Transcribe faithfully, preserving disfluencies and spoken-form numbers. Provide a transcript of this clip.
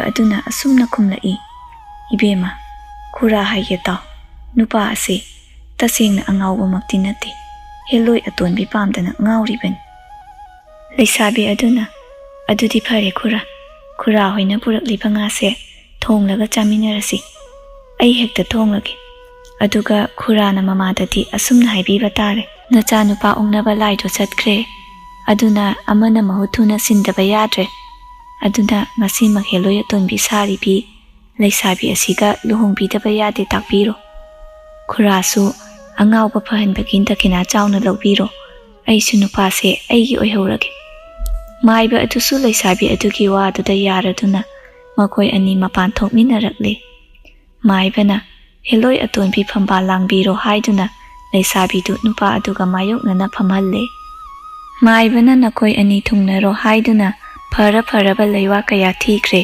ꯑꯗꯨꯅ ꯑꯁꯨꯝꯅ ꯈꯨꯝꯂꯛꯏ, "ꯏꯕꯦꯝꯃ, ꯈꯨꯔꯥ ꯍꯥꯏꯒꯦ ꯇꯥꯎ, ꯅꯨꯄꯥ ꯑꯁꯤ ꯇꯁꯦꯡꯅ ꯑꯉꯥꯎꯕꯃꯛꯇꯤ ꯅꯠꯇꯦ, ꯍꯦꯂꯣꯏ ꯑꯇꯣꯟꯕꯤ ꯄꯥꯝꯗꯅ ꯉꯥꯎꯔꯤꯕꯅꯤ꯫" ꯂꯩꯁꯥꯕꯤ ꯑꯗꯨꯅ, "ꯑꯗꯨꯗꯤ ꯐꯔꯦ ꯈꯨꯔꯥ, ꯈꯨꯔꯥ ꯍꯣꯏꯅ ꯄꯨꯔꯛꯂꯤꯕ ꯉꯥꯁꯦ ꯊꯣꯡꯂꯒ ꯆꯥꯃꯤꯟꯅꯔꯁꯤ꯫ ꯑꯩ ꯍꯦꯛꯇ ꯊꯣꯡꯂꯒꯦ, ꯑꯗꯨꯒ ꯈꯨꯔꯥꯅ ꯃꯃꯥꯗꯗꯤ ꯑꯁꯨꯝꯅ ꯍꯥꯏꯕꯤꯕ ꯇꯥꯔꯦ, 'ꯅꯆꯥꯅꯨꯄꯥ ꯑꯣꯛꯅꯕ ꯂꯥꯏꯗꯣ ꯆꯠꯈ꯭ꯔꯦ, ꯑꯗꯨꯅ ꯑꯃꯅ ꯃꯍꯨꯠ ꯊꯨꯅ ꯁꯤꯟꯗꯕ ꯌꯥꯗ꯭ꯔꯦ꯫ ꯑꯗꯨꯅ ꯉꯁꯤꯃꯛ ꯍꯦꯂꯣꯏ ꯑꯇꯣꯟꯕꯤ ꯁꯥꯔꯤꯕꯤ ꯂꯩꯁꯥꯕꯤ ꯑꯁꯤꯒ ꯂꯨꯍꯣꯡꯕꯤꯗꯕ ꯌꯥꯗꯦ ꯇꯥꯛꯄꯤꯔꯣ꯫ ꯈꯨꯔꯥꯁꯨ ꯑꯉꯥꯎꯕ ꯐꯍꯟꯕꯒꯤ ꯗꯈꯤꯅꯥ ꯆꯥꯎꯅ ꯂꯧꯕꯤꯔꯣ꯫ ꯑꯩꯁꯨ ꯅꯨꯄꯥꯁꯦ ꯑꯩꯒꯤ ꯑꯣꯏꯍꯧꯔꯒꯦ꯫" ꯃꯥꯏꯕ ꯑꯗꯨꯁꯨ ꯂꯩꯁꯥꯕꯤ ꯑꯗꯨꯒꯤ ꯋꯥꯗꯨꯗ ꯌꯥꯔꯗꯨꯅ ꯃꯈꯣꯏ ꯑꯅꯤ ꯃꯄꯥꯟ ꯊꯣꯛꯃꯤꯟꯅꯔꯛꯂꯦ꯫ ꯃꯥꯏꯕꯅ ꯍꯦꯂꯣꯏ ꯑꯇꯣꯟꯕꯤ ꯐꯝꯕꯥꯜ ꯂꯥꯡꯕꯤꯔꯣ ꯍꯥꯏꯗꯨꯅ ꯂꯩꯁꯥꯕꯤꯗꯨ ꯅꯨꯄꯥ ꯑꯗꯨꯒ ꯃꯥꯌꯣꯛꯅꯅ ꯐꯝꯍꯜꯂꯦ꯫ ꯃꯥꯏꯕꯅ ꯅꯈꯣꯏ ꯑꯅꯤ ꯊꯨꯡꯅꯔꯣ ꯍꯥꯏꯗꯨꯅ ꯐꯔ ꯐꯔꯕ ꯂꯩꯋꯥ ꯀꯌꯥ ꯊꯤꯈ꯭ꯔꯦ꯫